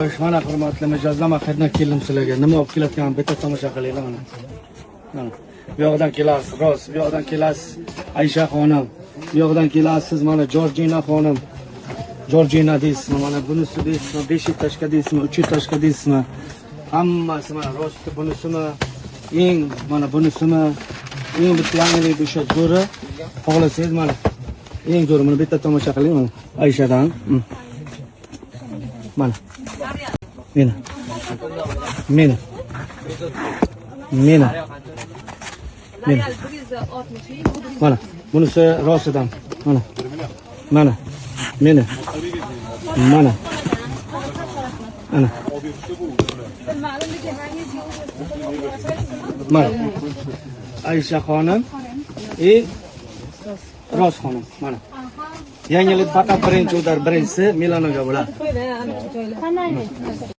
Xo'sh, mana, hurmatli mijozlar, man qayerdan keldim sizlarga. Nima olib kelayotganimni bitta tomosha qilinglar mana. Mana. Bu yoqdan kelasiz, Rost, bu yoqdan kelasiz Aysha xonim. Bu yoqdan kelasiz mana Jorjina xonim. Jorjina deysizmi, mana bunisi deysizmi, 5 этажка deysizmi, 3 этажка deysizmi? Hammasi mana Rost bunisimi, eng mana bunisimi, eng bitta yangilik o'sha zo'ri. Xohlasangiz mana eng zo'ri, buni bitta tomosha qiling mana Ayshadan. Mana. Meni. Meni. Meni. Meni. Mana bunisi Rosidan. Mana. Mana. Meni. Mana. Ana. Mana. Aysha xonim и Ros xonim. Mana. Yangilik faqat birinchi удар, birinchisi Milanoga bo'ladi.